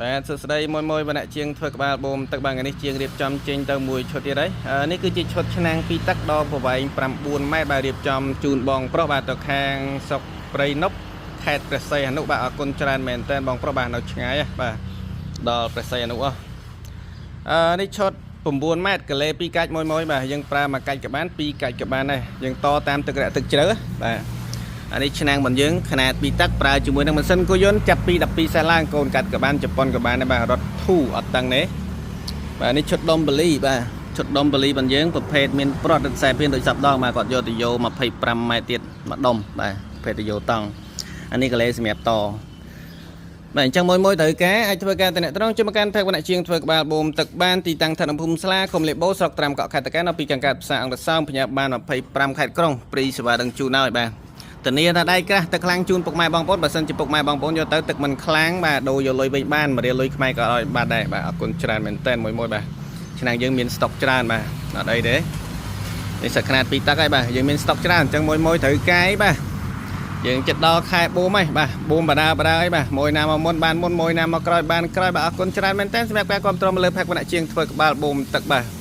បាទសួស្តីមួយមួយវណ្ណៈជាងធ្វើក្បាលបូមទឹកបាទថ្ងៃនេះជាងរៀបចំចេញទៅមួយឈុតទៀតហើយអឺនេះគឺជាឈុតឆ្នាំងពីរទឹកដល់ប្រវែង9ម៉ែត្របាទរៀបចំជូនបងប្រុសបាទទៅខាងស្រុកព្រៃនប់ខេត្តព្រះសីហនុបាទអរគុណច្រើនមែនតើបងប្រុសបាទនៅឆ្ងាយហ៎បាទដល់ព្រះសីហនុអស់អឺនេះឈុត9ម៉ែត្រកលេ2កាច់មួយមួយបាទយើងប្រើមួយកាច់ក៏បានពីរកាច់ក៏បានដែរយើងតតាមទឹករៈទឹកជ្រៅហ៎បាទ អានេះឆ្នាំងរបស់យើងຂະຫນាត2ទឹកប្រើជាមួយនឹងម៉ាស៊ីនគោយន្តចាប់ពី12សេះឡើងកូនកាត់ក៏បានជប៉ុនក៏បានដែរបាទរត់ធូអត់តឹងទេបាទនេះឈុតដុំបលីបាទឈុតដុំបលីរបស់យើងប្រភេទមានប្រត់ខ្សែពៀនដូចសັບដងបាទគាត់យកទៅយក25ម៉ែត្រទៀតមួយដុំបាទប្រភេទទៅយកតង់អានេះកលេសម្រាប់តបាទអញ្ចឹងមួយមួយត្រូវការអាចធ្វើការតំណត្រងជួយមកកាន់ផេកវណ្ណៈជាងធ្វើក្បាលបូមទឹកបានទីតាំងស្ថិតនៅភូមិស្លាឃុំលេបូស្រុកត្រាំកក់ខេត្តតាកែវនៅពីកង្កើតផ្សារអង្គរសោមផ្ញើបាន25ខេត្តក្រុងព្រីសេវាដឹងជូនហើយបាទ ធានាថាដៃក្រាស់ទឹកខ្លាំងជូនពុកម៉ែបងប្អូនបើសិនជាពុកម៉ែបងប្អូនយកទៅទឹកមិនខ្លាំងបាទដូរយកលុយវិញបានមួយរៀលលុយខ្មែរក៏ឲ្យបាទដែរបាទអរគុណច្រើនមែនតើមួយមួយបាទឆ្នាំយើងមានស្តុកច្រើនបាទអត់អីទេនេះសឹកຂະຫນាតពីរទឹកហើយបាទយើងមានស្តុកច្រើនអញ្ចឹងមួយមួយត្រូវកាយបាទយើងចិត្តដល់ខែបូមហើយបាទបូមបដាបដាហើយបាទមួយណាមកមុនបានមុនមួយណាមកក្រោយបានក្រោយបាទអរគុណច្រើនមែនតើសម្រាប់ការគ្រប់គ្រងមកលើផែកវណ្ណៈជាងធ្វើក្បាលបូមទឹកបាទ។